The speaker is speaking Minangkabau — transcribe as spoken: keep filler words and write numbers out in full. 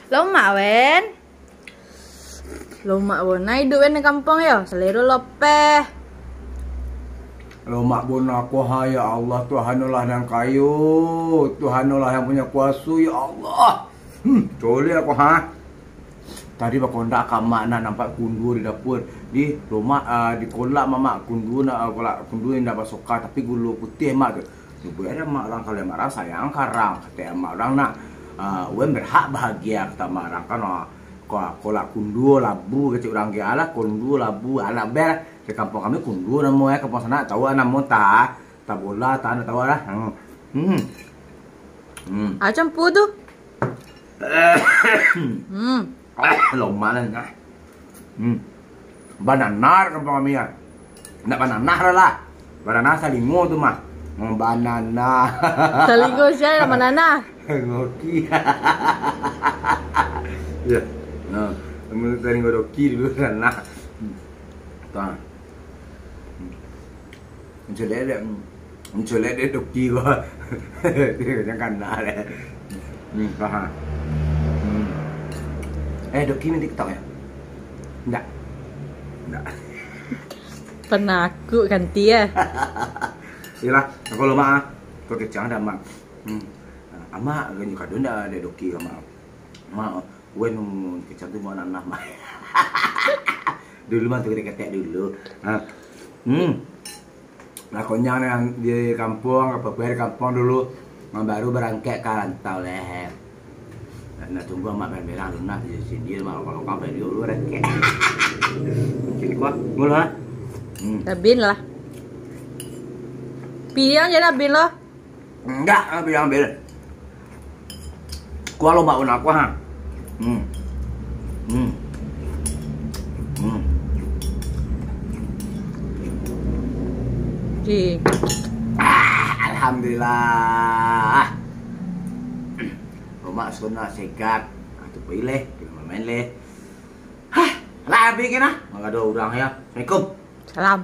Lomak, Wen. Lomak bona iduik Wen di kampuang yo. Salero lopeh. Lomak bona ko ha, ya Allah, Tuhan Allah nan kayo, Tuhan Allah yang punya kuaso, ya Allah. Hmm, colek ko ha. Tadi bakondak ka mak nak nampak kundua di dapur. Di lomak, ah, dikolak mamak kundua nak, ah, kolak kundua indak basoka, tapi gulo putiah mak tu. Cubo ado mak urang, kalau mak urang sayang ka urang, kato mak urang nak, ah, Wen berhak bahagia, kato mak urang kan, ah, ko-, kolak kundua labu, kecek urang ge alah, kundua labu, alah ber, di kampuang kami kundua namo, eh, kampuang sanak tau namo ta, tabola, ta, ndak tau lah. Hmm. Hmm. Hmm. Ah, campur tu. Hmm. Ah, lomak lah, nah. Hmm. Banana kampuang kami, ya. Ndak banana lah. Banana salingo tu mah. Hmm, banana. Salingo sia nan banana? Doki. Ya. Nah, salingo doki dulu banana. Hmm. Tuh. Hmm. Mencolek dek, mencolek dek doki ko. Dia macam kana dek. Hmm, faham. Hmm. Eh, doki main TikTok yo? Ndak. Ndak. Pernah aku ganti yo. Iyolah, aku lo mak ah. Kau kecang dah mak. Hmm. Amak ganyo kado ndak dek doki ka mak. Mak, Wen, kecang tu mau nanam. Dulu mah tu ketek-ketek dulu. Ha. Hmm. Lah konyang nan di kampuang, apa di kampuang dulu. Mah baru barangkek ka rantau leh. Nak, nak tunggu amak berang-berang dulu nak di sini, mak lokang-lokang baliak dulu barangkek. Sini kuah, mulu ha. Hmm. Tabin lah. Pilihan je tabin lah. Indak, ambil, ambil. Kuah lomak ko nak, kuah, ha. Hmm. Hmm. Hmm. Ji. Ah, alhamdulillah. Lomak sudah segar. Ah, tu pai leh, pai main leh. Hah, lah abih kan ah. Mangga ado urang yo. Assalamualaikum. Salam.